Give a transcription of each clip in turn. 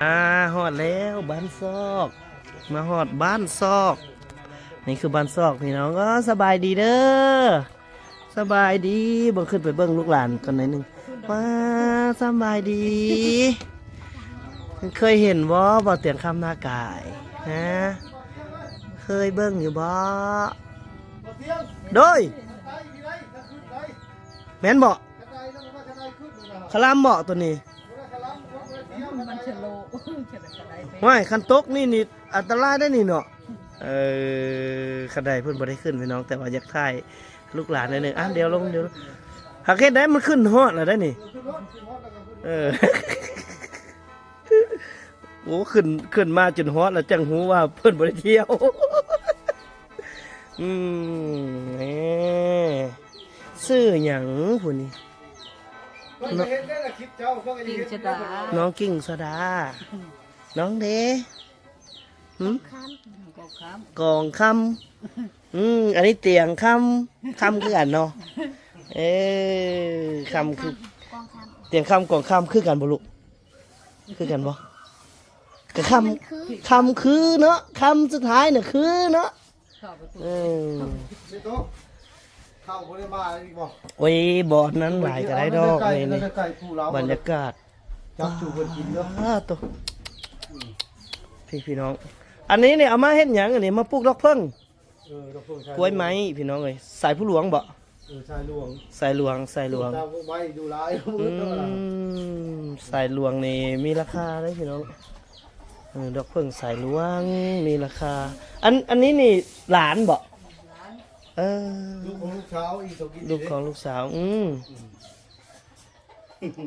ອ່າ ຮອດແລ້ວບ້ານຊອກ ມາຮອດບ້ານຊອກ ນີ້ຄືບ້ານຊອກພີ່ນ້ອງ. ເອີ ສະບາຍດີເດີ ສະບາຍດີ. ເບິ່ງ ຂຶ້ນໄປເບິ່ງລູກຫຼານກ່ອນໜ້ອຍໜຶ່ງ. ມາ ສະບາຍດີ. ເຄີຍເຫັນບໍ່ ບ່າວຕຽງຄຳນາກາຍ ຮະ? ເຄີຍເບິ່ງຢູ່ບໍ່? ໂດຍ ແມ່ນບໍ່? ຄະລຳບໍ່ໂຕນີ້? ຫ້ວຍ ຄັນຕົກນີ້ ນີ້ອັນຕະລາຍໄດ໋ນີ້ເນາະ. ເອີ ຄັນໄດເພິ່ນບໍ່ໄດ້ຂຶ້ນພີ່ນ້ອງ ແຕ່ວ່າຢາກຖ່າຍລູກຫຼານໜ້ອຍໜຶ່ງ. ອ່ະ ດຽວລົງ ດຽວ ຫາກເຮັດໄດ້ ມັນຂຶ້ນຮອດແລ້ວໄດ໋ນີ້. ເອີ ໂອ້ ຂຶ້ນ ຂຶ້ນມາຈົນຮອດແລ້ວ ຈັ່ງຮູ້ວ່າເພິ່ນບໍ່ໄດ້ທ່ຽວ. ອືມ ແໝ່ ຊື່ຫຍັງຜູ້ນີ້? ເພິ່ນກໍເຮັດໄດ້ລະຄລິບເຈົ້າ ເພິ່ນກໍເຮັດ ກິ່ງສະດາ ນ້ອງກິ່ງສະດາ. ນ້ອງເດ? ຫຶ? ກອງຄຳ ກອງຄຳ. ອືມ ອັນນີ້ຕຽງຄຳ ຄຳຄືກັນເນາະ. ເອີ ຄຳຄື ຕຽງຄຳ ກອງຄຳ ຄືກັນບໍ່ລູກ? ຄືກັນບໍ່? ກະຄຳ ຄຳຄືເນາະ ຄຳສຸດທ້າຍນະຄືເນາະ. ເອີ ເຂົ້າບໍ່ໄດ້ມາອີກບໍ່? ໂອ້ຍ ບໍ່ ອັນນັ້ນຫຼາຍກໍໄດ້ດອກ. ນີ້ ບັນຍາກາດ ຈັບຈູເພິ່ນກິນເດີ. ໂຕ ພີ່ ພີ່ນ້ອງ ອັນນີ້ນີ້ເອົາມາເຮັດຫຍັງ? ອັນນີ້ມາປູກດອກເຜິ້ງ ເອີ ດອກເຜິ້ງ ກ້ວຍໄມ້ ພີ່ນ້ອງເອີຍ. ສາຍຜູ້ຫຼວງບໍ່? ເອີ ສາຍຫຼວງ ສາຍຫຼວງ ສາຍຫຼວງ. ເຈົ້າກໍໄມ້ດຸຫຼາຍ. ອືມ ສາຍຫຼວງນີ້ມີລາຄາເດ້ພີ່ນ້ອງ. ເອີ ດອກເຜິ້ງສາຍຫຼວງມີລາຄາ. ອັນ ອັນນີ້ນີ້ຫຼານບໍ່? ເອີ ລູກຂອງລູກສາວອີກ ເຂົາກິນ ລູກຂອງລູກສາວ. ອືມ ອືມ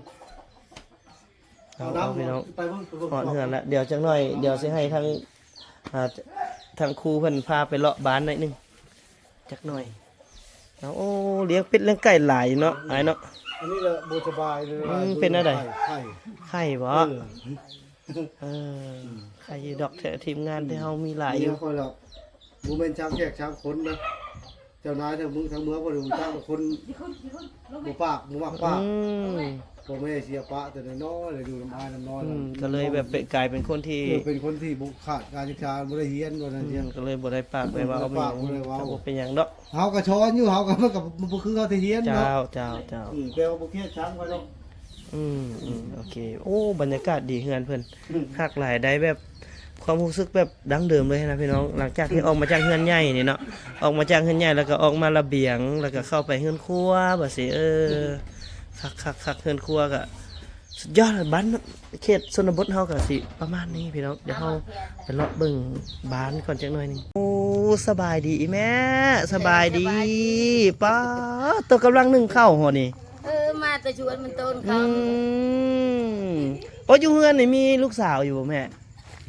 ເອົາ ເອົາ ເອົາ ພີ່ນ້ອງ ໄປເບິ່ງ ໄປເບິ່ງ ຮອດເຮືອນລະ. ດຽວຈັກໜ້ອຍ ດຽວຊິໃຫ້ທາງ ອ່າ ທາງຄູເພິ່ນພາໄປເລາະບ້ານໜ້ອຍໜຶ່ງ ຈັກໜ້ອຍ. ເອົາ ໂອ້ ລ້ຽງເປັດລ້ຽງໄກ່ຫຼາຍເນາະ ອາຍເນາະ. ອັນນີ້ລະບໍ່ສະບາຍເລີຍ. ອືມ ເປັນແນວໃດ? ໄຂ້ ໄຂ້ ໄຂ້ບໍ່? ເອີ ເອີ ອືມ ໄຂ້ຢູ່ດອກ ແທ້ ທີມງານ ອືມ ທີ່ເຮົາມີຫຼາຍຢູ່. ເມຍຂ້ອຍລະ ບໍ່ແມ່ນຊ່າງແຂກຊ່າງຄົນນະ ເຈົ້ານາຍທັງເມືອງທັງເມືອງ ບໍ່ໄດ້ຮູ້ຈັກຄົນ ບໍ່ປາກ ບໍ່ມັກປາກ. ອືມ ພໍ່ແມ່ເສຍປະແຕ່ນ້ອຍໆ ໄດ້ຢູ່ນຳອ້າຍນຳນ້ອງ. ອືມ ກໍເລີຍແບບເປັນ ກາຍເປັນຄົນທີ່ ເອີ ເປັນຄົນທີ່ບໍ່ຂາດການສຶກສາ ບໍ່ໄດ້ຮຽນ ວ່າຊັ້ນ. ອືມ ເສຍ ກໍເລີຍບໍ່ໄດ້ປາກ ອືມ ໄດ້ເວົ້າ ບໍ່ໄດ້ປາກ ບໍ່ໄດ້ເວົ້າ ເຂົາກໍບໍ່ເປັນຫຍັງດອກ. ເຮົາກໍສອນຢູ່ ເຮົາກໍ ມັນກໍບໍ່ຄືເຮົາໄດ້ຮຽນເນາະ. ເຈົ້າ ເຈົ້າ ເຈົ້າ. ອືມ ແຕ່ວ່າບໍ່ຄຽດຊັງໄປດອກ. ອືມ ອືມ ໂອເຄ. ໂອ້ ບັນຍາກາດດີເຮືອນເພິ່ນ ອືມ ຄັກຫຼາຍ ໄດ້ແບບຄວາມຮູ້ສຶກແບບ ດັ້ງເດີມເລີຍນະພີ່ນ້ອງ. ຫຼັງຈາກທີ່ອອກມາຈາກເຮືອນໃຫຍ່ນີ້ເນາະ ອອກມາຈາກເຮືອນໃຫຍ່ ແລ້ວກໍອອກມາລະບຽງ ແລ້ວກໍເຂົ້າໄປເຮືອນຄົວບາດຊິ. ເອີ ຄັກໆໆ ເຮືອນຄົວກໍສຸດຍອດ. ບ້ານເຂດຊົນນະບົດເຮົາກໍຊິປະມານນີ້ພີ່ນ້ອງ. ດຽວເຮົາໄປເລາະເບິ່ງບ້ານກ່ອນຈັກໜ້ອຍໜຶ່ງ. ໂອ້ ສະບາຍດີອີ່ແມ່ ສະບາຍດີ. ສະບາຍດີ. ປ້າດ ໂຕກຳລັງໜຶ້ງເຂົ້າເຫາະນີ້. ເອີ ມາແຕ່ຊວນມັນໂຕນເຂົ້າ. ອືມ ໂອ້ ຢູ່ເຮືອນນີ້ມີລູກສາວຢູ່ບໍ່ແມ່?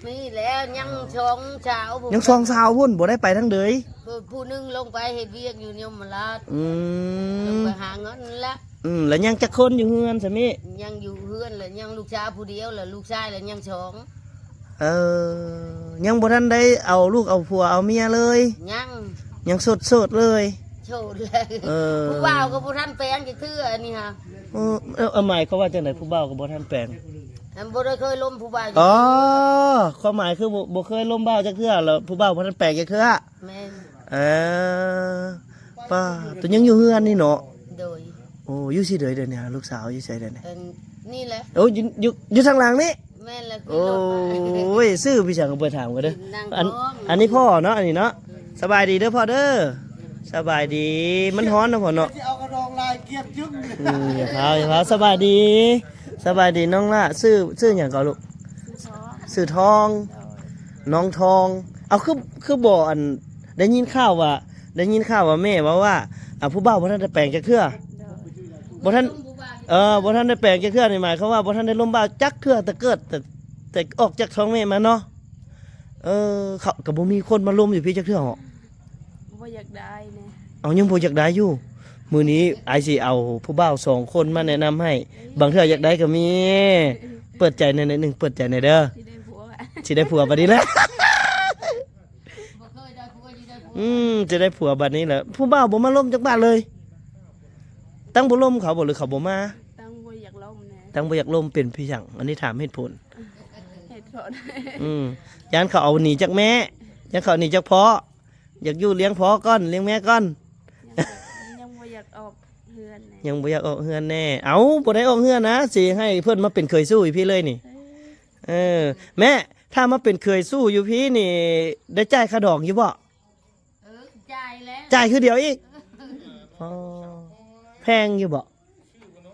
ມີແລ້ວ ຍັງສອງສາວພຸ້ນ ຍັງສອງສາວພຸ້ນ ບໍ່ໄດ້ໄປທາງເດີຍ. ຜູ້ໜຶ່ງລົງໄປເຮັດວຽກຢູ່ຍົມມະລາດ. ອືມ ລົງໄປຫາເງິນລະ. ອືມ ແລ້ວຍັງຈັກຄົນຢູ່ເຮືອນຊະມິ? ຍັງຢູ່ເຮືອນລະ ຍັງລູກສາວຜູ້ດຽວລະ ລູກຊາຍລະຍັງສອງ. ເອີ ຍັງບໍ່ທັນໄດ້ເອົາລູກເອົາຜົວເອົາເມຍເລີຍ? ຍັງ ຍັງໂສດໆເລີຍ. ໂສດເລີຍ. ເອີ ຜູ້ບ່າວກໍບໍ່ທັນແປງຈັກເທື່ອອັນນີ້ຫາ. ເອີ ເອີ ໝາຍຄວາມວ່າຈັ່ງໃດ ຜູ້ບ່າວກໍບໍ່ທັນແປງ? ອັນບໍ່ໄດ້ເຄີຍລົມຜູ້ບ່າວ. ອໍ ຄວາມໝາຍຄືບໍ່ ບໍ່ເຄີຍລົມບ່າວຈັກເທື່ອ ແລ້ວຜູ້ບ່າວບໍ່ທັນແປງຈັກເທື່ອ. ແມ່ນ. ເອີ ປ້າ ໂຕຍັງຢູ່ເຮືອນນີ້ເນາະ? ໂດຍ. ໂອ້ ຢູ່ຊິເດີຍ ດຽວນີ້ ລູກສາວຢູ່ໃສດຽວນີ້? ອັນນີ້ແຫຼະ. ໂອ້ ຢູ່ ຢູ່ ຢູ່ທາງຫຼັງນີ້? ແມ່ນແຫຼະ. ໂອ້ຍ ຊື່ພີ່ສັງ ເປີດຖາມກັນເດີ. ອັນ ອັນນີ້ພໍ່ເນາະ ອັນນີ້ເນາະ. ສະບາຍດີເດີພໍ່ເດີ. ສະບາຍດີ. ມັນຮ້ອນເນາະພໍ່ເນາະ. ຊິເອົາກະດອງລາຍກຽມຈຶ້ງ. ອືມ ຢ່າພາວ ຢ່າພາວ. ສະບາຍດີ ສະບາຍດີນ້ອງຫຼ້າ. ຊື່ ຊື່ຫຍັງກໍລູກ? ຊື່ທອງ. ຊື່ທອງ. ນ້ອງທອງ. ເອົາ ຄື ຄືບໍ່ ອັນ ໄດ້ຍິນຂ່າວວ່າ ໄດ້ຍິນຂ່າວວ່າແມ່ເວົ້າວ່າ ອ່າ ຜູ້ບ່າວບໍ່ທັນໄດ້ແປງຈັກເທື່ອ. ບໍ່ທັນ ເອີ ບໍ່ທັນໄດ້ແປງຈັກເທື່ອນີ້ ໝາຍຄວາມວ່າບໍ່ທັນໄດ້ລົມບ່າວຈັກເທື່ອ ແຕ່ເກີດ ແຕ່ ແຕ່ອອກຈາກທ້ອງແມ່ມາເນາະ. ເອີ ເຂົາກໍບໍ່ມີຄົນມາລົມຢູ່ພີ້ຈັກເທື່ອເຫາະ? ບໍ່ຢາກໄດ້ແນ່. ເອົາ ຍັງບໍ່ຢາກໄດ້ຢູ່. ມື້ນີ້ອ້າຍຊິເອົາຜູ້ບ່າວສອງຄົນມາແນະນຳໃຫ້ ບາງເທື່ອຢາກໄດ້ກໍມີ. ເປີດໃຈແນ່ໜ້ອຍໜຶ່ງ ເປີດໃຈແນ່ເດີ. ຊິໄດ້ຜົວ ຊິໄດ້ຜົວບັດນີ້ແຫຼະ. ບໍ່ເຄີຍໄດ້ຜົວ ຊິໄດ້ຜົວ ອືມ ຈະໄດ້ຜົວບັດນີ້ແຫຼະ. ຜູ້ບ່າວບໍ່ມາລົມຈັກບາດເລີຍ? ຕັ້ງບໍ່ລົມເຂົາບໍ່ ຫຼືເຂົາບໍ່ມາ? ຕັ້ງບໍ່ຢາກລົມແດ່. ຕັ້ງບໍ່ຢາກລົມ ເປັນເພາະຫຍັງ? ອັນນີ້ຖາມເຫດຜົນ. ເຫດຜົນ. ອືມ ຢ້ານເຂົາເອົາໜີຈາກແມ່ ຢ້ານເຂົາໜີຈາກພໍ່. ຢາກຢູ່ລ້ຽງພໍ່ກ່ອນ ລ້ຽງແມ່ກ່ອນ. ຍັງ ຍັງບໍ່ຢາກອອກເຮືອນແດ່. ຍັງບໍ່ຢາກອອກເຮືອນແດ່. ເອົ້າ ບໍ່ໄດ້ອອກເຮືອນນະ ຊິໃຫ້ເພິ່ນມາເປັນເຂີຍຊູ້ຢູ່ພີ້ເລີຍນີ້. ເອີ ເອີ ແມ່ ຖ້າມາເປັນເຂີຍຊູ້ຢູ່ພີ້ນີ້ ໄດ້ຈ່າຍຄ່າດອງຢູ່ບໍ່? ເອີ ຈ່າຍແລ້ວ. ຈ່າຍຄືດຽວອີກ? ອໍ ແພງຢູ່ບໍ່? ເ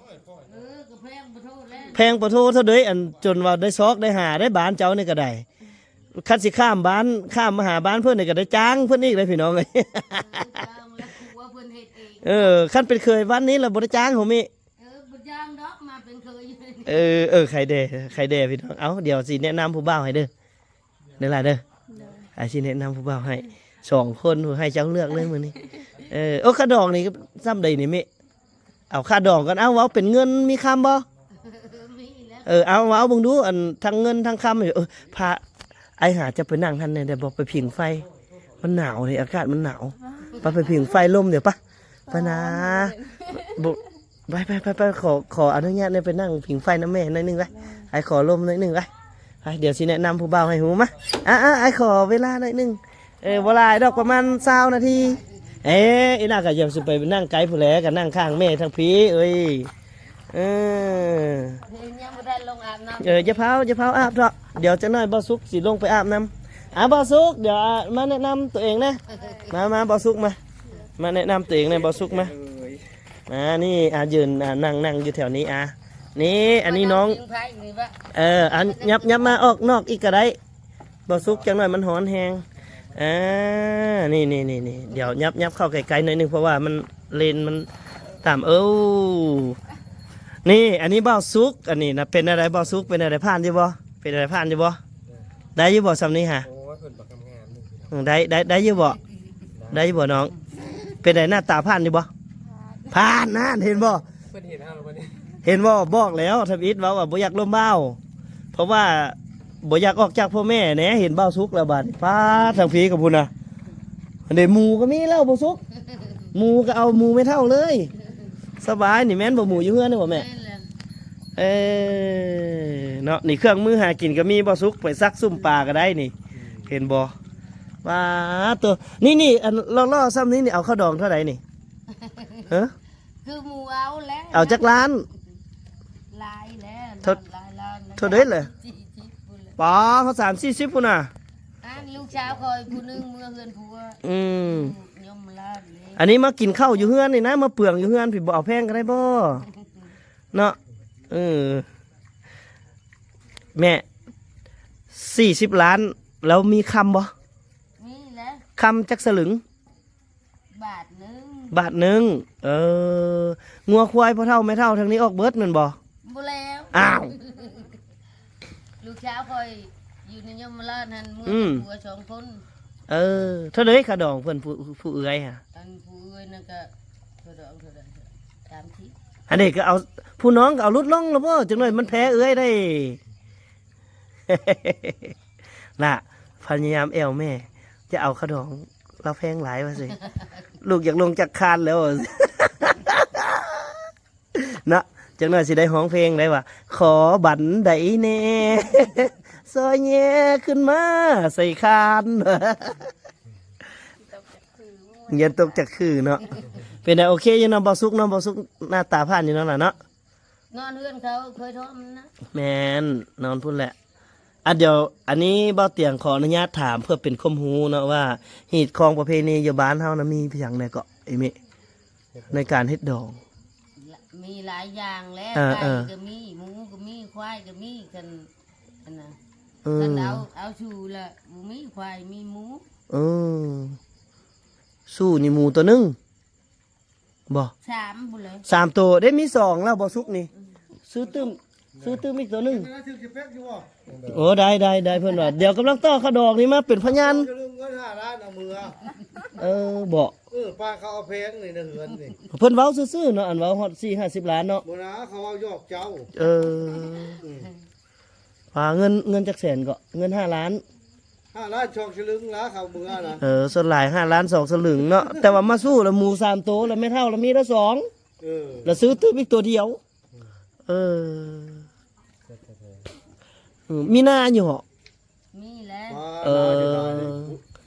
ອີ ກໍແພງປະໂທແລ້ວ. ແພງປະໂທເທົ່າໃດ ອັນຈົນວ່າໄດ້ຊອກໄດ້ຫາໄດ້ ບ້ານເຈົ້ານີ້ກໍໄດ້. ຄັນຊິຂ້າມບ້ານ ຂ້າມມາຫາບ້ານເພິ່ນນີ້ກໍໄດ້ຈ້າງເພິ່ນອີກເດ້ພີ່ນ້ອງເອີຍ. ເອີ ຈ້າງແລ້ວ ຄືວ່າເພິ່ນເຮັດເອງ. ເອີ ຄັນເປັນເຂີຍບ້ານນີ້ລະບໍ່ໄດ້ຈ້າງເຮົາມີ. ເອີ ບໍ່ຈ້າງດອກ ມາເປັນເຂີຍ. ເອີ ເອີ ໃຄແດ່ ໃຄແດ່ພີ່ນ້ອງ. ເອົ້າ ດຽວຊິແນະນຳຜູ້ບ່າວໃຫ້ເດີ ເດີຫຼາເດີ. ໂດຍ ອ້າຍຊິແນະນຳຜູ້ບ່າວໃຫ້ ສອງຄົນ ໃຫ້ເຈົ້າເລືອກເລີຍມື້ນີ້. ເອີ ໂອ້ ຄ່າດອງນີ້ສ່ຳໃດນີ້ເມ? ເອົາຄ່າດອງກ່ອນ. ເອົາ ເວົ້າເປັນເງິນມີຄຳບໍ່? ມີແລ້ວ. ເອີ ເອົາ ເວົ້າເບິ່ງດູ ອັນທັງເງິນທັງຄຳ. ເອີ ພາອ້າຍຫາຈະໄປນັ່ງຫັ້ນແດ່ໄດ້ບໍ່? ໄປຜິງໄຟ ມັນໜາວເດ້ ອາກາດມັນໜາວ. ປະ ໄປຜິງໄຟລົມເດ ປະ ປະນາ. ບໍ່ ໄປ ໄປ ໄປ ໄປ ຂໍ ຂໍອະນຸຍາດໄດ້ໄປນັ່ງຜິງໄຟນຳແມ່ໜ້ອຍໜຶ່ງໄປ. ອ້າຍຂໍລົມໜ້ອຍໜຶ່ງໄປ. ໄປ ດຽວຊິແນະນຳຜູ້ບ່າວໃຫ້ຮູ້ມາ. ອ່າ ອ້າຍ ອ້າຍຂໍເວລາໜ້ອຍໜຶ່ງ. ເອີ ບໍ່ຫຼາຍດອກ ປະມານຊາວນາທີ. ເອີ ອີ່ໜ້າກໍຢ່າຊິໄປນັ່ງໄກພຸ້ນແຫຼະ ກໍນັ່ງຂ້າງແມ່ທາງພີ້ເອີຍ. ເອີ ຍັງບໍ່ທັນລົງອາບນ້ຳ. ເອີ ຢ່າຟ້າວ ຢ່າຟ້າວອາບເທາະ ດຽວຈັກໜ້ອຍບ່າວສຸກຊິລົງໄປອາບນ້ຳ. ອ່າ ບ່າວສຸກ ດຽວ ອ່າ ມາແນະນຳຕົວເອງແດ່. ມາ ມາ ບ່າວສຸກ ມາ ມາແນະນຳຕົວເອງແດ່ ບ່າວສຸກ ມາ. ອ່າ ນີ້ ອ່າ ຢືນ ອ່າ ນັ່ງ ນັ່ງຢູ່ແຖວນີ້. ອ່າ ນີ້ ອັນນີ້ນ້ອງ ມານັ່ງພິງໄຟນີ້ວະ. ເອີ ອັນ ຍັບ ຍັບມາອອກນອກອີກກໍໄດ້ ບ່າວສຸກ ຈັກໜ້ອຍມັນຮ້ອນແຮງ. ອ່າ ນີ້ ນີ້ ນີ້ ດຽວຍັບ ຍັບເຂົ້າໃກ້ໆໜ້ອຍໜຶ່ງ ເພາະວ່າມັນ ເລນມັນຕ່ຳ. ເອີ ນີ້ ອັນນີ້ບ່າວສຸກ ອັນນີ້ນະ. ເປັນແນວໃດບ່າວສຸກ? ເປັນແນວໃດ? ຜ່ານຢູ່ບໍ່? ເປັນແນວໃດ? ຜ່ານຢູ່ບໍ່? ໄດ້ຢູ່ບໍ່ຊ່ຳນີ້ຫາ? ໂອ້ຍ ເພິ່ນບັກງາມໆ ນີ້ ເອີ ໄດ້ ໄດ້ ໄດ້ຢູ່ບໍ່? ໄດ້ຢູ່ບໍ່ນ້ອງ? ເປັນໃດ ໜ້າຕາຜ່ານຢູ່ບໍ່? ຜ່ານ. ນັ້ນ ເຫັນບໍ່? ເພິ່ນເຫັນເຮົາແລ້ວບັດນີ້ ເຫັນບໍ່? ບອກແລ້ວ ທຳອິດເວົ້າວ່າບໍ່ຢາກລົມບ່າວ ເພາະວ່າບໍ່ຢາກອອກຈາກພໍ່ແມ່ແດ່. ເຫັນບ່າວສຸກແລ້ວບາດນີ້ ປ້າ ທາງພີ້ກໍພຸ້ນນະ ອັນເດ ໝູກໍມີແລ້ວບ່າວສຸກ. ໝູກໍເອົາໝູແມ່ເຖົ້າເລີຍ ສະບາຍນີ້. ແມ່ນບໍ່? ໝູຢູ່ເຮືອນນີ້ບໍ່ແມ່? ແມ່ນແລ້ວ. ເອີ ເນາະ ນີ້ເຄື່ອງມືຫາກິນກໍມີ ບ່າວສຸກ ໄປຊັກຊຸມປາກໍໄດ້ນີ້. ເຫັນບໍ່? ວ້າ ໂຕ ນີ້ ນີ້ ອັນຫຼໍ່ໆຊ່ຳນີ້ນີ້ ເອົາຄ່າດອງເທົ່າໃດນີ້? ຮະ? ຄືໝູເອົາແລ້ວ. ເອົາຈັກລ້ານ? ຫຼາຍແລ້ວ. ເທົ່າ ຫຼາຍລ້ານແລ້ວ. ເທົ່າໃດລະ? ສີ່ສິບພຸ້ນແຫຼະ. ປາ ເຂົາສາມສີ່ສິບພຸ້ນນະ. ອັນລູກສາວຂ້ອຍຜູ້ໜຶ່ງເມືອເຮືອນຜົວ. ອືມ ຍົມລາດເດ້. ອັນນີ້ມາກິນເຂົ້າຢູ່ເຮືອນນີ້ນະ ມາເປືອງຢູ່ເຮືອນພີ້ ບໍ່ເອົາແພງກໍໄດ້ບໍ່? ເນາະ ເອີ ແມ່ ສີ່ສິບລ້ານ ແລ້ວມີຄຳບໍ່? ມີແຫຼະ. ຄຳຈັກສະລຶງ? ບາດໜຶ່ງ. ບາດໜຶ່ງ. ເອີ ງົວຄວາຍພໍ່ເຖົ້າແມ່ເຖົ້າທາງນີ້ອອກເບິດແມ່ນບໍ່? ບໍ່ແລ້ວ. ອ້າວ ລູກສາວຂ້ອຍຢູ່ໃນຍົມມະລາດຫັ້ນ ເມືອ ອືມ ກັບຜົວສອງຄົນ. ເອີ ເທົ່າໃດຄ່າດອງເພິ່ນ ຜູ້ ຜູ້ເອື້ອຍຫະ? ອັນຜູ້ເອື້ອຍນັ້ນກໍຄ່າດອງເທົ່າໃດ? ສາມສິບ. ອັນນີ້ກໍເອົາ ຜູ້ນ້ອງກໍເອົາຫຼຸດລົງແລ້ວບໍ່? ຈັກໜ້ອຍມັນແພ້ເອື້ອຍໄດ້. ລະ ພະຍາຍາມແອວແມ່ ຈະເອົາຄ່າດອງ ລາວແພງຫຼາຍວ່າຊີ້. ລູກຢາກລົງຈາກຄານແລ້ວ ເນາະ. ຈັກໜ້ອຍຊິໄດ້ຮ້ອງເພງໄດ້ວ່າ ຂໍບັນໄດແດ່ ຊອຍແຍ່ຂຶ້ນມາໃສ່ຄານ. ຢ້ານຕົກຈາກຄືເນາະ. ເປັນໃດ ໂອເຄຢູ່ເນາະ ບ່າວສຸກເນາະ? ບ່າວສຸກໜ້າຕາຜ່ານຢູ່ເນາະລະເນາະ. ນອນເຮືອນເຂົາເຄີຍທອມນະ. ແມ່ນ ນອນພຸ້ນແຫຼະ. ອ່ະ ດຽວ ອັນນີ້ບ່າວຕຽງຂໍອະນຸຍາດຖາມເພື່ອເປັນຄວາມຮູ້ເນາະວ່າ ຮີດຄອງປະເພນີຢູ່ບ້ານເຮົານະ ມີຫຍັງແດ່ເກາະ ອີ່ເມະ ໃນການເຮັດດອງ? ມີຫຼາຍຢ່າງແຫຼະ. ເອີ ໄກ່ ເອີ ກໍມີ ໝູກໍມີ ຄວາຍກໍມີ. ຄັນ ອັນນະ ເອີ ຄັນເອົາ ເອົາຊູລະ ໝູມີ ຄວາຍມີ ໝູ. ເອີ ຊູນີ້ໝູຕົວໜຶ່ງ ບໍ່ ສາມພຸ້ນແຫຼະ. ສາມໂຕ ໄດ້ມີສອງແລ້ວບໍ່ ສຸກນີ້. ອືມ ຊື້ຕື່ມ ຊື້ຕື່ມອີກໂຕໜຶ່ງ. ໂອ້ ໄດ້ ໄດ້ ໄດ້ ເພິ່ນວ່າ ດຽວກຳລັງຕໍ່ຄ່າດອງນີ້ມາເປັນພະຍານ. ເອີ ບໍ່ ເອີ ປາເຂົາເອົາແພງນີ້ໃນເຮືອນນີ້. ເພິ່ນເວົ້າຊື່ໆເນາະ ອັນເວົ້າຮອດສີ່ຫ້າສິບລ້ານເນາະ. ບໍ່ນາ ເຂົາເວົ້າຢອກເຈົ້າ. ເອີ ອືມ ວ່າເງິນ ເງິນຈັກແສນເກາະ? ເງິນຫ້າລ້ານ. ຫ້າລ້ານສອງສະລຶງລະ ເຂົາເມືອນະ. ເອີ ສ່ວນຫຼາຍຫ້າລ້ານສອງສະລຶງເນາະ ແຕ່ວ່າມາສູ້ລະໝູສາມໂຕ ລະແມ່ເຖົ້າລະມີລະສອງ ເອີ ລະຊື້ຕື່ມອີກໂຕດຽວ. ເອີ ເອີ ມີນາຢູ່ເຫາະ? ມີແຫຼະ. ເອີ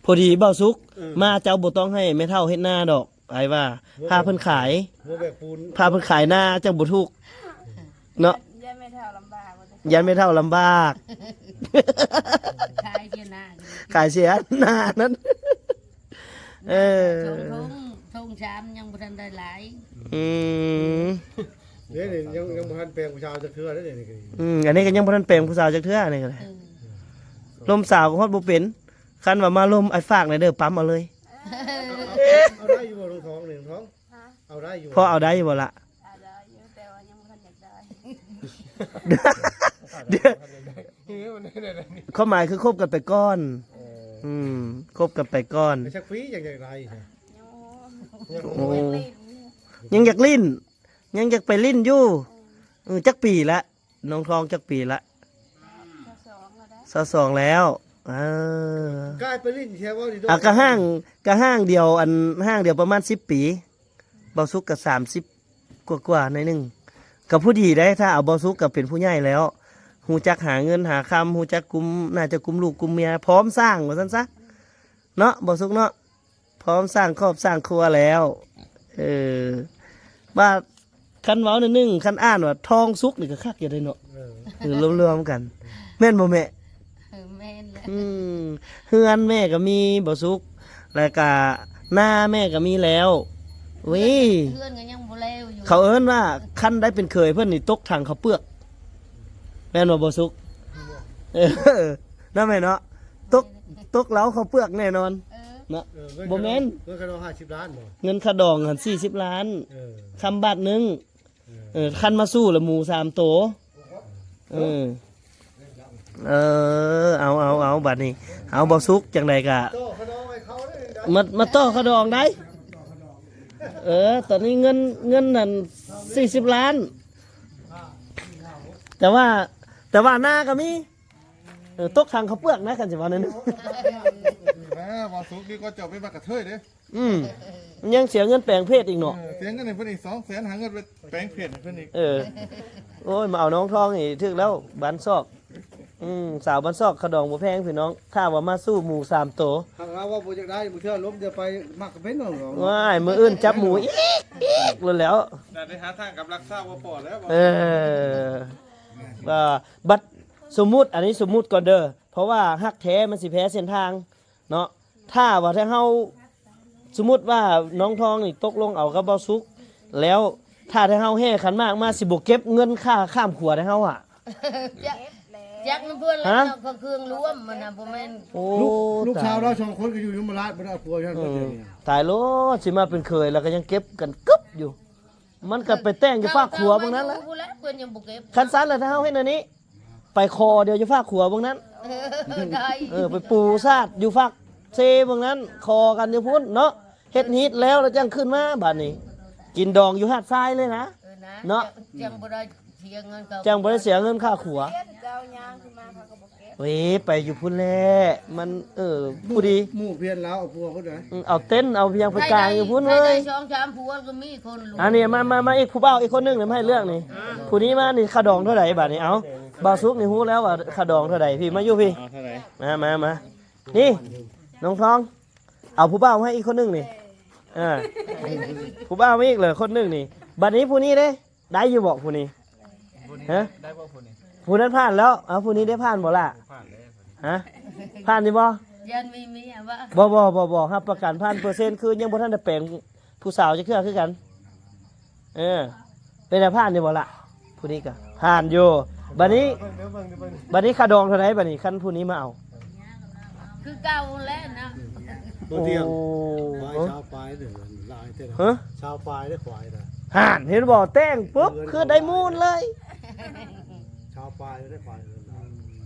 ພໍດີບ່າວສຸກ ເອີ ມາເຈົ້າບໍ່ຕ້ອງໃຫ້ແມ່ເຖົ້າເຮັດນາດອກ ອ້າຍວ່າ ພາເພິ່ນຂາຍ ພາເພິ່ນຂາຍນາຈັ່ງບໍ່ທຸກເນາະ. ຢ້ານແມ່ເຖົ້າລຳບາກ ຢ້ານແມ່ເຖົ້າລຳບາກ ຂາຍເສຍນາ ຂາຍເສຍນານັ້ນ. ເອີ ທົ່ງ ທົ່ງສາມຍັງບໍ່ທັນໄດ້ຫຼາຍ. ອືມ ເດ້ນີ້ ຍັງ ຍັງບໍ່ທັນແປງຜູ້ສາວຈັກເທື່ອເດ້ນີ້. ອືມ ອັນນີ້ກໍຍັງບໍ່ທັນແປງຜູ້ສາວຈັກເທື່ອ ອັນນີ້ກໍໄດ້. ເອີ ລົມສາວກໍຮອດບໍ່ເປັນ. ຄັນວ່າມາລົມ ອ້າຍຝາກແດ່ເດີ ປ້ຳເອົາເລີຍ. ເອົາໄດ້ຢູ່ບໍ່ ນ້ອງທອງນີ້ ນ້ອງທອງ? ຮະ? ເອົາໄດ້ຢູ່ ພໍເອົາໄດ້ຢູ່ບໍ່ລະ? ເອົາໄດ້ຢູ່ ແຕ່ວ່າຍັງບໍ່ທັນຢາກໄດ້. ດຽວ ຄວາມໝາຍຄືຄົບກັນໄປກ່ອນ. ເອີ ອືມ ຄົບກັນໄປກ່ອນ. ໄປຈັກປີຈັ່ງຢາກໄດ້? ໂອ້ ຍັງຢາກຫຼິ້ນ ຍັງຢາກຫຼິ້ນ ຍັງຢາກໄປຫຼິ້ນຢູ່. ເອີ ຈັກປີລະ? ນ້ອງທອງຈັກປີລະ? ຊາວສອງແລ້ວ. ເອີ ກາຍໄປຫຼິ້ນແທ້ບໍ່ນີ້? ອ່ະ ກະຫ້າງ ກະຫ້າງດຽວ ອັນ ຫ້າງດຽວປະມານສິບປີ ບ່າວສຸກກະສາມສິບກວ່າໆ ໜ້ອຍໜຶ່ງ ກະພໍດີໄດ໋. ຖ້າເອົາບ່າວສຸກກະເປັນຜູ້ໃຫຍ່ແລ້ວ ຮູ້ຈັກຫາເງິນຫາຄຳ ຮູ້ຈັກກຸມ ໜ້າຈະກຸມລູກກຸມເມຍ ພ້ອມສ້າງວ່າຊັ້ນຊະເນາະ ບ່າວສຸກເນາະ. ພ້ອມສ້າງຄອບສ້າງຄົວແລ້ວ. ເອີ ວ່າຄັນເວົ້າໜ້ອຍໜຶ່ງ ຄັນອ່ານວ່າທອງສຸກນີ້ກໍຄັກຢູ່ເດ້ເນາະ. ເອີ ເອີ ລວມໆກັນ ແມ່ນບໍ່ແມ່? ເອີ ແມ່ນແຫຼະ. ອືມ ເຮືອນແມ່ກໍມີ ບ່າວສຸກ ແລ້ວກະນາແມ່ກໍມີແລ້ວ. ເວີຍ ເຮືອນກໍຍັງບໍ່ແລ້ວຢູ່. ເຂົາເອີ້ນວ່າຄັນໄດ້ເປັນເຂີຍເພິ່ນນີ້ຕົກຖັງເຂົ້າເປືອກ ແມ່ນບໍ່ ບ່າວສຸກ? ເອີ ນະແມ່ເນາະ ຕົກ ຕົກເລົາເຂົ້າເປືອກແນ່ນອນ. ເອີ ເນາະ ເອີ ບໍ່ແມ່ນ ເງິນຄ່າດອງຫ້າສິບລ້ານບໍ່? ເງິນຄ່າດອງຫັ້ນສີ່ສິບລ້ານ. ເອີ ຄຳບາດໜຶ່ງ. ເອີ ເອີ ຄັນມາສູ້ລະໝູສາມໂຕ. ເອີ ເອີ ເອົາ ເອົາ ເອົາ ບາດນີ້ ເອົາ ບ່າວສຸກ ຈັ່ງໃດກະ ຕໍ່ຄ່າດອງໃຫ້ເຂົາເດ້ ມາ ມາຕໍ່ຄ່າດອງໄດ໋. ເອີ ຕອນນີ້ເງິນ ເງິນນັ້ນສີ່ສິບລ້ານ ແຕ່ວ່າ ແຕ່ວ່ານາກໍມີ. ເອີ ຕົກຖັງເຂົ້າເປືອກນະ ຄັນຊິເວົ້າແນວນັ້ນ. ແໝ ບ່າວສຸກນີ້ກໍເຈົ້າໄປມັກກະເທີຍເດ້. ອືມ ຍັງເສຍເງິນແປງເພດອີກເນາະ. ເອີ ເສຍເງິນໃຫ້ເພິ່ນອີກສອງແສນ ຫາເງິນໄປແປງເພດໃຫ້ເພິ່ນອີກ. ເອີ ໂອ້ຍ ມາເອົານ້ອງທອງນີ້ຖືກແລ້ວ ບ້ານຊອກ. ອືມ ສາວບ້ານຊອກ ຄ່າດອງບໍ່ແພງພີ່ນ້ອງ ຖ້າວ່າມາສູ້ໝູສາມໂຕ. ຖ້າເຮົາວ່າບໍ່ຢາກໄດ້ ບາງເທື່ອລົມຈະໄປມັກກໍເປັນນ້ອງ. ວ້າຍ ມື້ອື່ນຈັບໝູອີກ ອີກໂລດແລ້ວ. ໄດ້ຫາທາງກັບລັກສາບໍ່ພໍແລ້ວ. ເອີ ວ່າ ບັດສົມມຸດ ອັນນີ້ສົມມຸດກ່ອນເດີ ເພາະວ່າຮັກແທ້ມັນຊິແພ້ເສັ້ນທາງເນາະ. ຖ້າວ່າຖ້າເຮົາ ສົມມຸດວ່ານ້ອງທອງນີ້ຕົກລົງເອົາກັບບ່າວສຸກ ແລ້ວຖ້າ ຖ້າເຮົາແຫ່ຂັນໝາກມາ ຊິບໍ່ເກັບເງິນຄ່າຂ້າມຂົວໃຫ້ເຮົາຫວາ? ຈັກ ຈັກນຳເພິ່ນແລ້ວເນາະ ເຄື່ອງລວມມັນນະ ບໍ່ແມ່ນ. ໂອ້ ລູກ ລູກສາວລາວສອງຄົນກໍຢູ່ຍົມມະລາດ ບໍ່ໄດ້ເອົາຜົວຢູ່ຫັ້ນ. ເອີ ໝົດເດນີ້. ຕາຍໂລດ ຊິມາເປັນເຂີຍແລ້ວກໍຍັງເກັບກັນກຶບຢູ່. ມັນກໍໄປແຕ່ງຢູ່ຟາກຂົວເບິ່ງນັ້ນລະ. ເພິ່ນຍັງບໍ່ເກັບ. ຄັນຊັ້ນລະ ຖ້າເຮົາເຮັດແນວນີ້ ໄປຂໍດຽວຢູ່ຟາກຂົວເບິ່ງນັ້ນ. ເອີ ໄດ້. ເອີ ໄປປູສາດຢູ່ຟາກເຊເບິ່ງນັ້ນ ຂໍກັນຢູ່ພຸ້ນເນາະ. ເຮັດຮີດແລ້ວ ແລ້ວຈັ່ງຂຶ້ນມາ ບາດນີ້ກິນດອງຢູ່ຫາດຊາຍເລີຍນະ. ເອີ ນະ ເນາະ ຈັ່ງ ຈັ່ງບໍ່ໄດ້ເສຍເງິນເຂົາ ຈັ່ງບໍ່ໄດ້ເສຍເງິນຄ່າຂົວ. ເຈົ້າຍ່າງຂຶ້ນມາ ເຂົາກໍບໍ່ເກັບ. ເອີ ໄປຢູ່ພຸ້ນແຫຼະ ມັນ ເອີ ຜູ້ດີ ໝູ່ພຽນລາວເອົາຜົວພຸ້ນນະ. ອືມ ເອົາເຕັນ ເອົາພຽງໄປກາງຢູ່ພຸ້ນເວີຍ. ໄດ້ສອງສາມຜົວກໍມີຄົນ. ອັນນີ້ ມາ ມາ ມາອີກ ຜູ້ບ່າວອີກຄົນໜຶ່ງນະ ມາໃຫ້ເລືອກນີ້. ຜູ້ນີ້ມານີ້ ຄ່າດອງເທົ່າໃດບາດນີ້? ເອົາ ບ່າວສຸກນີ້ຮູ້ແລ້ວວ່າຄ່າດອງເທົ່າໃດ. ພີ່ ມາຢູ່ພີ້. ເອົາເທົ່າໃດ? ມາ ມາ ມາ. ນີ້ ນ້ອງທອງ ເອົາຜູ້ບ່າວມາໃຫ້ອີກຄົນໜຶ່ງນີ້. ເອີ ຜູ້ບ່າວມາອີກເລີຍຄົນໜຶ່ງນີ້. ບາດນີ້ຜູ້ນີ້ເດ້ ໄດ້ຢູ່ບໍ່ຜູ້ນີ້? ຮະ? ໄດ້ບໍ່ຜູ້ນີ້? ຜູ້ນັ້ນຜ່ານແລ້ວ. ເອົາ ຜູ້ນີ້ໄດ້ຜ່ານບໍ່ລະ? ຜ່ານແລ້ວ. ຮະ? ຜ່ານຢູ່ບໍ່? ຢ້ານມີເມຍບໍ່? ບໍ່ ບໍ່ ບໍ່ ບໍ່ ຮັບປະກັນພັນເປີເຊັນ ຄືຍັງບໍ່ທັນໄດ້ແປງຜູ້ສາວຈັກເທື່ອຄືກັນ. ເອີ ເປັນໄດ ຜ່ານຢູ່ບໍ່ລະ? ຜູ້ນີ້ກະຜ່ານຢູ່. ບາດນີ້ ບາດນີ້ຄ່າດອງເທົ່າໃດບາດນີ້ ຄັນຜູ້ນີ້ມາເອົາ? ຄືເກົ່າແຫຼະນະ. ບໍ່ຕຽງ ໂອ້ ຄວາຍຊາວປາຍເດ້ ຫຼາຍແທ້ນະ. ຮະ? ຊາວປາຍເດ້ຄວາຍນະ. ຫັ້ນ ເຫັນບໍ່ ແຕ່ງປຸບ ຄືໄດ້ມູນເລີຍ. ຊາວປາຍເດ້ຄວາຍ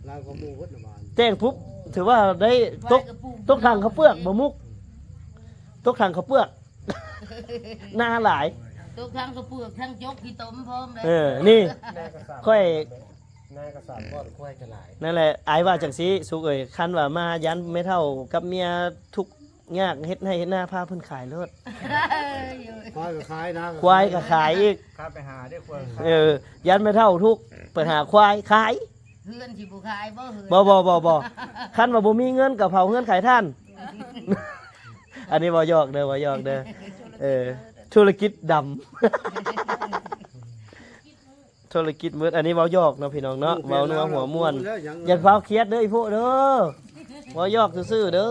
ຫຼາຍກວ່າໝູ່ເບິດນະບ້ານ. ແຕ່ງປຸບ ຖືວ່າໄດ້ຕົກ ຕົກຖັງເຂົ້າເປືອກບໍ່ມຸກ ຕົກຖັງເຂົ້າເປືອກ. ນາຫຼາຍ ຕົກທັງກະເປືອກທັງຈົກຂີ້ຕົມພ້ອມເລີຍ. ເອີ ນີ້ ຂ້ອຍ ນາກໍສາມບ່ອນ ຄວາຍກໍຫຼາຍ. ນັ້ນແຫຼະ ອ້າຍວ່າຈັ່ງຊີ້ ສຸກເອີຍ ຄັນວ່າມາຢ້ານແມ່ເຖົ້າກັບເມຍທຸກຍາກ ເຮັດໄຮ່ເຮັດນາ ພາເພິ່ນຂາຍໂລດ. ຄວາຍກໍຂາຍນາ ຄວາຍກໍຂາຍອີກ. ຂ້າໄປຫາເດ້ ຄວາຍ. ເອີ ຢ້ານແມ່ເຖົ້າທຸກ ໄປຫາຄວາຍຂາຍ. ເຮືອນຊິບໍ່ຂາຍບໍ່? ເຮືອນ ບໍ່ ບໍ່ ບໍ່ ບໍ່ ຄັນວ່າບໍ່ມີເງິນກໍເຜົາເຮືອນຂາຍຖ່ານ. ອັນນີ້ເວົ້າຢອກເດີ ເວົ້າຢອກເດີ. ເອີ ທຸລະກິດດຳ ທຸລະກິດມືດ. ອັນນີ້ເວົ້າຢອກເນາະພີ່ນ້ອງເນາະ ເວົ້ານົວຫົວມ່ວນ. ຢ່າຟ້າວຄຽດເດີອີ່ໂພະເດີ ເວົ້າຢອກຊື່ໆເດີ.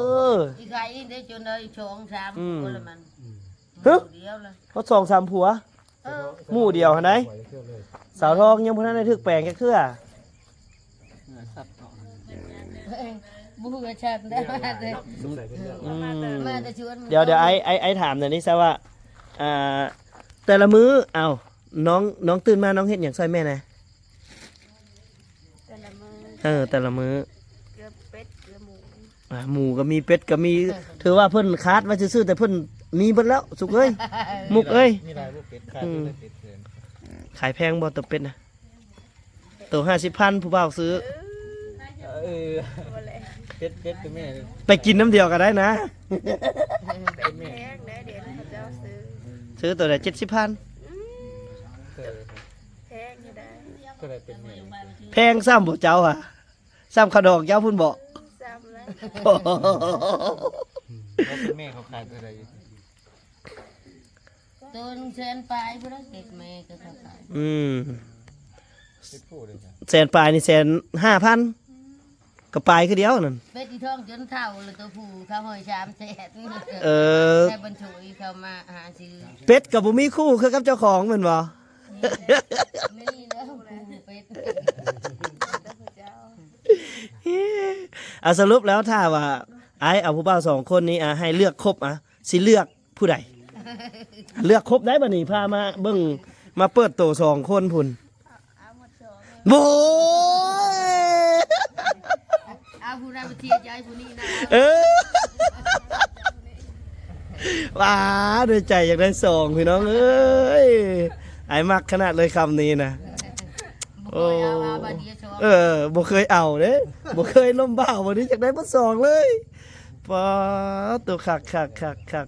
ອີກໄກເດ້ ຈົນໄດ້ສອງສາມ ອືມ ຄົນລະມັນ. ຮຶ ດຽວລະ ຮອດສອງສາມຜົວ. ເອີ ໝູ່ດຽວຫັ້ນໃດ. ສາວທອງຍັງບໍ່ທັນໄດ້ຖືກແປງຈັກເທື່ອ. ບໍ່ຮູ້ວ່າຊັ້ນໄດ້ ມາແຕ່ ອືມ ມາແຕ່ສວນ. ດຽວ ດຽວ ອ້າຍ ອ້າຍ ອ້າຍຖາມໜ່ອຍນີ້ຊະວ່າ ອ່າ ແຕ່ລະມື້ ເອົ້າ ນ້ອງ ນ້ອງຕື່ນມາ ນ້ອງເຮັດຫຍັງຊ່ອຍແມ່ແດ່? ແຕ່ລະມື້ ເອີ ແຕ່ລະມື້ ເກືອເປັດເກືອໝູ. ອ່າ ໝູກໍມີ ເປັດກໍມີ. ເອີ ຖືວ່າເພິ່ນຂາດໄວ້ຊື່ໆ ແຕ່ເພິ່ນມີເບິດແລ້ວ ສຸກເອີຍ ມຸກເອີຍ. ມີຫຼາຍບໍ່ເປັດ? ຂາຍ ອືມ ເທົ່າໃດເປັດເພິ່ນ? ຂາຍແພງບໍ່ໂຕເປັດນະ? ໂຕຫ້າສິບພັນ ຜູ້ບ່າວຊື້. ເອີ ບໍ່ແຫຼະ ເປັດ ເປັດຕົວແມ່ ໄປກິນນ້ຳດຽວກໍໄດ້ນະ. ເປັດແພງເດ້ ດຽວນີ້ເຂົາເຈົ້າຊື້ ຊື້ໂຕໃດ ເຈັດສິບພັນ. ອືມ ເອີ ແພງຢູ່ໃດ. ຕົວໃດເປັດແມ່? ແພງຊ້ຳບໍ່ເຈົ້າຫະ? ຊ້ຳຂະດອງເຈົ້າພຸ້ນບໍ? ຊ້ຳແລ້ວ ເປັນແມ່ເຂົາຂາຍເທົ່າໃດ? ໂຕໜຶ່ງແສນປາຍພຸ້ນແຫຼະ ເປັດແມ່ກໍເຂົາຂາຍ. ອືມ ເປັດຜູ້ເດ້ ແສນປາຍນີ້ ແສນຫ້າພັນ ກໍປາຍຄືດຽວນັ້ນ. ເປັດອີ່ທ້ອງຈົນເຖົ້າແລ້ວ ໂຕຜູ້ເຂົາຫ້ອຍສາມແສນ. ເອີ ໃຫ້ບັນຊຸເຂົ້າມາຫາຊື້. ເປັດກໍບໍ່ມີຄູ່ຄືກັບເຈົ້າຂອງແມ່ນບໍ່? ນີ້ແລ້ວ ເປັດ ເຈົ້າ. ອ່າ ສະຫຼຸບແລ້ວ ຖ້າວ່າອ້າຍເອົາຜູ້ບ່າວສອງຄົນນີ້ ອ່າ ໃຫ້ເລືອກຄົບ ອ່າ ຊິເລືອກຜູ້ໃດ? ເລືອກຄົບໄດ້ບັດນີ້ ພາມາເບິ່ງ ມາເປີດໂຕສອງຄົນພຸ້ນ. ໂອ້ຍ ເອົາຜູ້ໃດມາເທໃຈຜູ້ນີ້ນະ. ເອີ ວ້າ ດ້ວຍໃຈຢາກໄດ້ສອງ ພີ່ນ້ອງເອີຍ. ອ້າຍມັກຂະໜາດເລີຍຄຳນີ້ນະ. ບໍ່ເຄີຍເອົາ ໂອ້ ເອົາບາດດຽວສອງ. ເອີ ບໍ່ເຄີຍເອົາເດ້ ບໍ່ເຄີຍລົມບ່າວ ບັດນີ້ຢາກໄດ້ເບິດສອງເລີຍ. ປາດໂຕ ຄັກໆໆ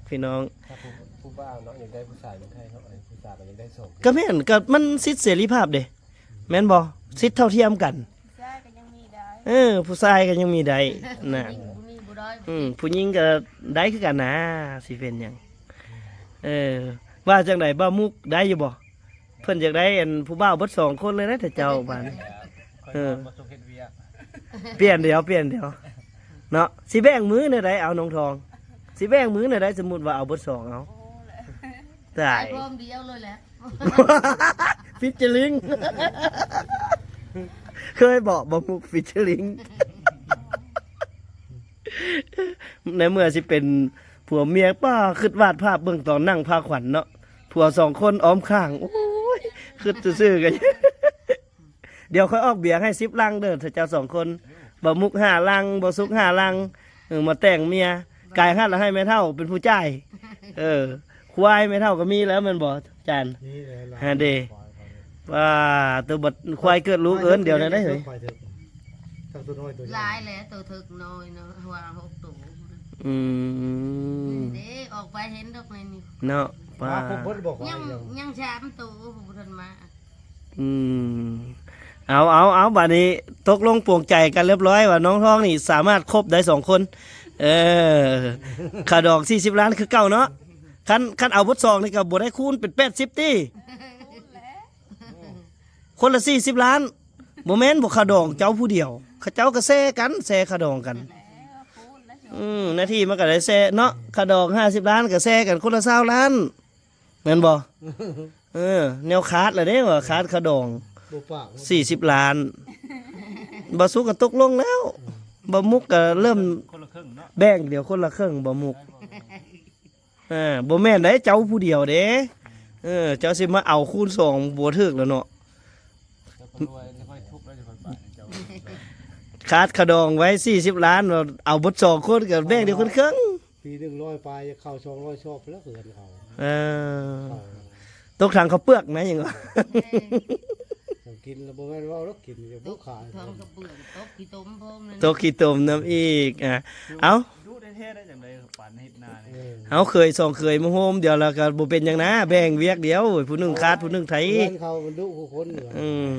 ໆ ພີ່ນ້ອງ. ຖ້າຜູ້ ຜູ້ບ່າວເນາະ ຢາກໄດ້ຜູ້ຊາຍເປັນໄທເນາະ ຜູ້ສາວກໍຢາກໄດ້ສອງ. ກໍແມ່ນ ກໍມັນສິດເສລີພາບເດ້ ແມ່ນບໍ່? ສິດເທົ່າທຽມກັນ. ຜູ້ຊາຍກໍຍັງມີໄດ້. ເອີ ຜູ້ຊາຍກໍຍັງມີໄດ້ນະ. ຜູ້ຍິງບໍ່ມີບໍ່ໄດ້. ອືມ ຜູ້ຍິງກໍໄດ້ຄືກັນນະ ຊິເປັນຫຍັງ. ເອີ ວ່າຈັ່ງໃດ ບ່າວມຸກ ໄດ້ຢູ່ບໍ່? ເພິ່ນຢາກໄດ້ອັນຜູ້ບ່າວເບິດສອງຄົນເລີຍນະ ແຕ່ເຈົ້າບາດນີ້. ເອີ ບໍ່ສຸກເຮັດວຽກ. ປ່ຽນດຽວ ປ່ຽນດຽວເນາະ. ຊິແບ່ງມື້ແນວໃດ ເອົາ ນ້ອງທອງ ຊິແບ່ງມື້ແນວໃດ? ສົມມຸດວ່າເອົາເບິດສອງ ເອົາ. ຕາຍ ໄປພ້ອມດຽວເລີຍແຫຼະ. ຟີດເຈີລິງ ເຄີຍເບາະ ບໍ່ມຸກ ຟີດເຈີລິງ. ໃນເມື່ອຊິເປັນຜົວເມຍ ປ້າ ຄຶດວາດພາບເບິ່ງຕອນນັ່ງພາຂວັນເນາະ ຜົວສອງຄົນອ້ອມຂ້າງ. ໂອ້ຍ ຄຶດຊື່ໆ ກໍ ດຽວຂ້ອຍອອກເບຍໃຫ້ສິບລັງເດີ ຖ້າເຈົ້າສອງຄົນ. ບໍ່ມຸກຫ້າລັງ ບໍ່ສຸກຫ້າລັງ. ເອີ ມາແຕ່ງເມຍ ກາຍຫັ້ນລະໃຫ້ແມ່ເຖົ້າເປັນຜູ້ຈ່າຍ. ເອີ ຄວາຍແມ່ເຖົ້າກໍມີແລ້ວແມ່ນບໍ່ຈານ? ມີແລ້ວ ຫາເດ ຄວາຍເຂົານີ້ ວ່າ ໂຕບັດຄວາຍເກີດລູກເອີ້ນດຽວນັ້ນເດ້. ຄວາຍເຖິກ ທັງໂຕນ້ອຍໂຕໃຫຍ່ ຫຼາຍແຫຼະ ໂຕເຖິກນ້ອຍເນາະ ວ່າຫົກໂຕ. ອືມ ນີ້ເດ້ ອອກໄປເຫັນດອກໃນນີ້ເນາະ. ວ່າ ວ່າຄົບເບິດບໍ່ຄວາຍ? ຍັງ ຍັງສາມໂຕບໍ່ທັນມາ. ອືມ ເອົາ ເອົາ ເອົາ ບາດນີ້ຕົກລົງປົງໃຈກັນລຽບລ້ອຍວ່າ ນ້ອງທອງນີ້ສາມາດຄົບໄດ້ສອງຄົນ. ເອີ ຄ່າດອງສີ່ສິບລ້ານຄືເກົ່າເນາະ. ຄັນ ຄັນເອົາເບິດສອງນີ້ກໍບໍ່ໄດ້ຄູນເປັນແປດສິບຕິ? ຄົນລະສີ່ສິບລ້ານ. ບໍ່ແມ່ນບໍ່ ຄ່າດອງເຈົ້າຜູ້ດຽວ ເຂົາເຈົ້າກໍແຊກັນ ແຊຄ່າດອງກັນ. ອືມ ໜ້າທີ່ມັນກໍໄດ້ແຊເນາະ ຄ່າດອງຫ້າສິບລ້ານ ກໍແຊກັນຄົນລະຊາວລ້ານ. ແມ່ນບໍ່? ເອີ ແນວຂາດລະເດ້ ວ່າຂາດຄ່າດອງ ບໍ່ປາກ ສີ່ສິບລ້ານ. ບໍ່ສຸກກໍຕົກລົງແລ້ວ. ບໍ່ມຸກກໍເລີ່ມ ຄົນລະເຄິ່ງເນາະ ແບ່ງດຽວຄົນລະເຄິ່ງ ບໍ່ມຸກ. ເອີ ບໍ່ແມ່ນໄດ໋ ເຈົ້າຜູ້ດຽວເດ້. ເອີ ເຈົ້າຊິມາເອົາຄູນສອງ ບໍ່ຖືກແລ້ວເນາະ. ຂາດຄ່າດອງໄວ້ສີ່ສິບລ້ານ ເອົາເບິດສອງຄົນ ກໍແບ່ງດຽວຄົນເຄິ່ງ. ປີໜຶ່ງຮ້ອຍປາຍ ເຂົ້າສອງຮ້ອຍຊອບແລ້ວເຮືອນເຂົາ. ເອີ ເຂົ້າ ຕົກຖັງເຂົ້າເປືອກນະ ຫຍັງວ່າ ເອີ ເຂົ້າ ກິນແລ້ວບໍ່ແມ່ນເວົ້າດອກ ກິນຢູ່ບໍ່ຂາຍ ທ້ອງກະເບື້ອງ ຕົກຂີ້ຕົມພ້ອມນັ້ນ ຕົກຂີ້ຕົມນຳອີກ ອ່າ ເອົ້າ ດຸແທ້ໆ ໄດ້ຈັ່ງໃດປານເຮັດນານີ້ ເອີ ເຮົາເຄີຍສອງເຄີຍມາໂຮມດຽວ ແລ້ວກໍບໍ່ເປັນຫຍັງນາ ແບ່ງວຽກດຽວ ຜູ້ໜຶ່ງຄາດຜູ້ໜຶ່ງໄຖ ເຮືອນເຂົາມັນດຸຄູ່ຄົນ ອືມ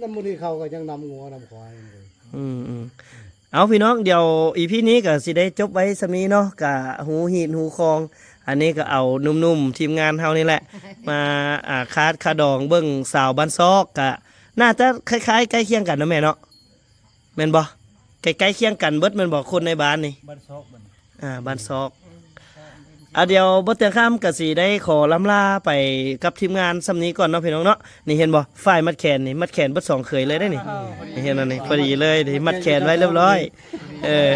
ນຳມື້ນີ້ເຂົາກໍຍັງນຳງົວນຳຄວາຍຢູ່ ອືມໆ ເອົາ ພີ່ນ້ອງ ດຽວອີພີນີ້ກໍຊິໄດ້ຈົບໄວ້ສ່ຳນີ້ເນາະ ກະຮູ້ຮີດຮູ້ຄອງ ອັນນີ້ກໍເອົາໜຸ່ມໆ ທີມງານເຮົານີ້ແຫຼະ ມາ ອ່າ ຄາດຄາດອງເບິ່ງສາວບ້ານຊອກ ກະໜ້າຈະຄ້າຍໆ ໃກ້ຄຽງກັນເນາະແມ່ເນາະ ແມ່ນບໍ່? ໃກ້ໆ ຄຽງກັນເບິດແມ່ນບໍ່? ຄົນໃນບ້ານນີ້ ບ້ານຊອກ ບ້ານ ອ່າ ບ້ານຊອກ ອືມ ອ່າ ດຽວບໍ່ເຖິງຄ່ຳກໍຊິໄດ້ຂໍລ່ຳລາໄປກັບທີມງານສ່ຳນີ້ກ່ອນເນາະ ພີ່ນ້ອງເນາະ ນີ້ເຫັນບໍ່? ຝ້າຍມັດແຂນນີ້ ມັດແຂນເບິດສອງເຂີຍເລີຍເດ້ນີ້ ນີ້ເຫັນບໍ່ນີ້? ພໍດີເລີຍ ມັດແຂນໄວ້ລຽບຮ້ອຍ ເອີ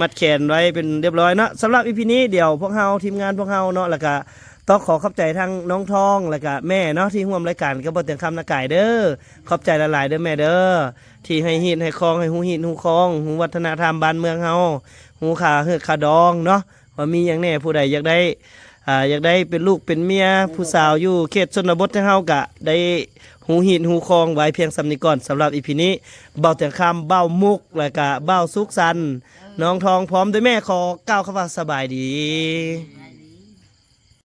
ມັດແຂນໄວ້ເປັນລຽບຮ້ອຍເນາະ ສຳລັບອີພີນີ້ ດຽວພວກເຮົາ ທີມງານພວກເຮົາເນາະ ແລ້ວກະຕ້ອງຂໍຂອບໃຈທັງນ້ອງທອງ ແລ້ວກະແມ່ເນາະ ທີ່ຮ່ວມລາຍການກັບບໍ່ເຖິງຄ່ຳນະກາຍເດີ ຂອບໃຈຫຼາຍໆ ເດີແມ່ເດີ ທີ່ໃຫ້ຮີດໃຫ້ຄອງ ໃຫ້ຮູ້ຮີດຮູ້ຄອງ ຮູ້ວັດທະນະທຳບ້ານເມືອງເຮົາ ຮູ້ຄ່າເຮີກຄ່າດອງເນາະ ວ່າມີຫຍັງແດ່ ຜູ້ໃດຢາກໄດ້ ອ່າ ຢາກໄດ້ເປັນລູກເປັນເມຍ ຜູ້ສາວຢູ່ເຂດຊົນນະບົດ ທາງເຮົາກະໄດ້ຮູ້ຮີດຮູ້ຄອງໄວ້ພຽງສ່ຳນີ້ກ່ອນ ສຳລັບອີພີນີ້ ເບົາແຕງຄຳ ເບົາມຸກ ແລ້ວກະເບົາສຸກສັນ ນ້ອງທອງ ພ້ອມດ້ວຍແມ່ ຂໍກ່າວຄຳວ່າສະບາຍດີ.